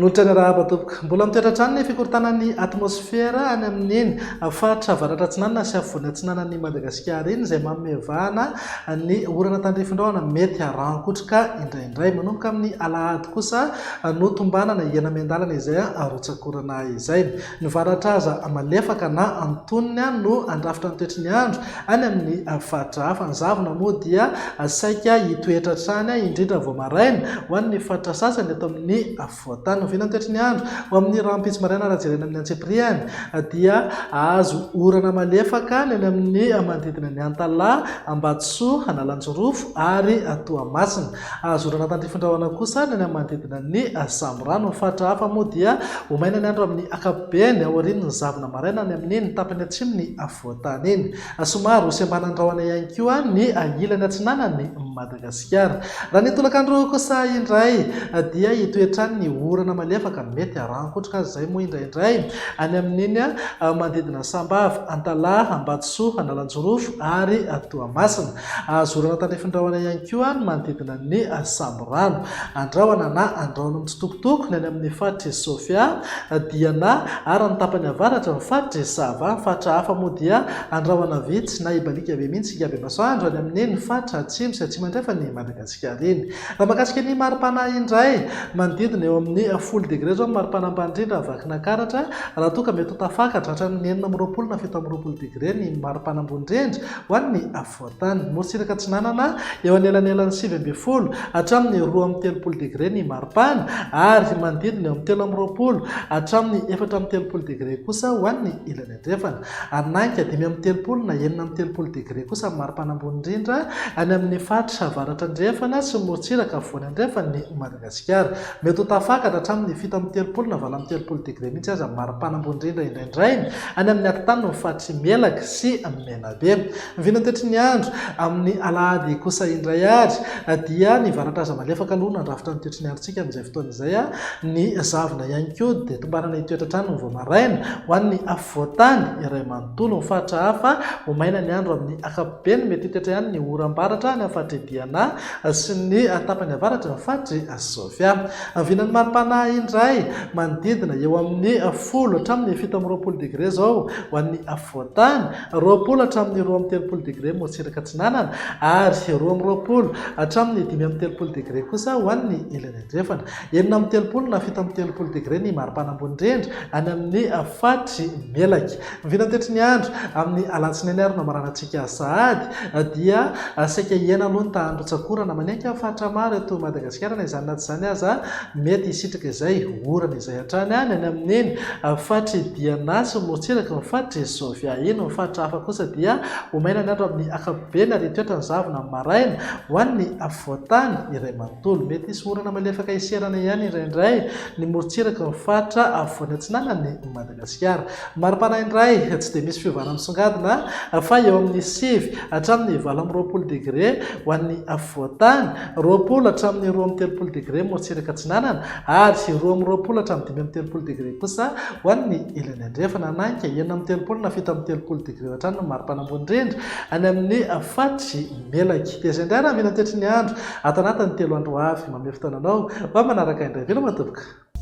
Manolotra ny arahaba tompoko. Mbola mitoetra hatrany ny fikorontanan'ny atmosfera any amin'iny faritra avaratra atsinanana sy afovoany atsinanan'i Madagasikara iny izay manome vahana ny orana tandrifin-drahona mety harankotroka indraindray. Manomboka amin'ny alahady kosa no tombanana hiaina miandalana izay rotsak'orana izay. Ny varatra aza malefaka na antonony no handrafitra ny toetry ny andro any amin'ny faritra hafa. Ny zavona moa dia saika hitoetra hatrany, indrindra vao maraina, ho an'ny faritra sasany eto amin'ny afovoan-tany. Oviana ny toetry ny andro? Ho amin'ny rahampitso maraina raha jerena amin'ny antsipiriany dia hahazo orana malefaka ny any amin'ny manodidina ny Antalaha, Ambatosoa, Analanjirofo ary Toamasina. Azo orana tandrifin-drahona kosa ny any amin'ny manodidina ny Sambirano. Ny faritra hafa moa dia ho maina ny andro amin'ny ankapobeny aorian'ny zavona maraina any amin'iny tapany atsimon'ny afovoan-tany iny. Somary ho sembanan'ny rahona ihany koa ny ilany atsinanan'i Madagasikara. Raha ny tolakandro kosa indray dia hitoetra any ny orana malefaka mety haran-kotroka aza izay moa indraindray any amin'iny manodidina Sambava, Antalaha, Ambatosoa, Analanjirofo ary Toamasina. Azo orana tandrifin-drahona ihany koa ny manodidina ny Sambirano. Andrahona na Andrahona mitsitokotoko ny any amin'ny faritr'i Sofia, Diana ary ny tapany avaratra ny faritr'i Sava. Ny faritra hafa moa dia Andrahona vitsy na Ibalika be mihitsy Ingabemasoandro any amin'iny faritra atsimo sy atsimo andrefan'i Madagasikara iny. Raha mahakasika ny maripana indray, manodidina eo amin'ny folo degre izao ny maripana ambany indrindra Vakinankaratra, raha toa ka mety ho tafakatra hatramin'ny 26 na 27 degre ny maripana ambony indrindra Ho an'ny afovoan-tany, morontsiraka atsinanana, eo anelanelan'ny 19 hatramin'ny 32 degre ny maripana ary manodidina eo amin'ny 23 hatramin'ny 34 degre kosa ho an'ny ilany andrefana. Hanainga 35 na 36 degre kosa ny maripana ambony indrindra any amin'ny faritra avaratra andrefana sy morontsiraka afovoany andrefan'i Madagasikara. Mety ho tafakatra hatramin'ny 37 na 38 degre mihitsy aza ny maripana ambony indrindra indraindray any amin'ny atitanin'ny faritr'i Melaky sy Menabe. Ny vinantoetry ny andro amin'ny alahady kosa indray ary dia ny varatra aza malefaka aloha no handrafitra ny toetry ny androntsika amin'izay fotoana izay. Ny zavona ihany koa dia tombanana hitoetra hatrany ny vao maraina ho an'ny afovoan-tany iray manontolo. Ny faritra hafa ho maina ny andro amin'ny ankapobeny. Mety hitoetra ihany ny oram-baratra any amin'ny faritr'i Diana sy ny tapany avaratry ny faritr'i Sofia. Ny vinan'ny mari-pana indray manodidina eo amin'ny folo hatramin'ny 27 degre izao ho an'ny afovoan-tany, 20 hatramin'ny 32 degre morontsiraka atsinanana ary 22 hatramin'ny 35 degre kosa ho an'ny ilany andrefana. 36 na 37 degre ny maripana ambony indrindra any amin'ny faritr'i Melaky. Ny vinantetry ny andro amin'ny alatsinainy ary no hamaranantsika sahady dia saika hihena aloha ny tahan'ny rotsak'orana manenika faritra maro eto Madagasikara na izany na tsy izany aza mety hisitraka izay orana izay hatrany any any amin'iny faritr'i Diana sy ny morontsiraky ny faritr'i Sofia iny. Ny faritra hafa kosa dia ho maina ny andro amin'ny ankapobeny ary hitoetra ny zavona amin'ny maraina ho an'ny afovoan-tany iray manontolo. Mety hisy orana malefaka hiserana ihany indraindray ny morontsiraky ny faritra afovoany atsinanan'i Madagasikara. Maripana indray tsy dia misy fiovana misongadina fa eo amin'ny 9 hatramin'ny 28 degre ho an'ny afovoan-tany, 20 hatramin'ny 32 degre morontsiraka atsinanana ary 22 hatramin'ny 35 degre kosa ho an'ny ilany andrefana. Hanainga 36 na 37 degre hatrany ny maripana ambony indrindra any amin'ny faritr'i Melaky. Dia izay indray raha mila toetry ny andro ato anatin'ny telo andro ho avy. Mamehy fotoana anao ho amin'ny manaraka indray. Veloma tompoko.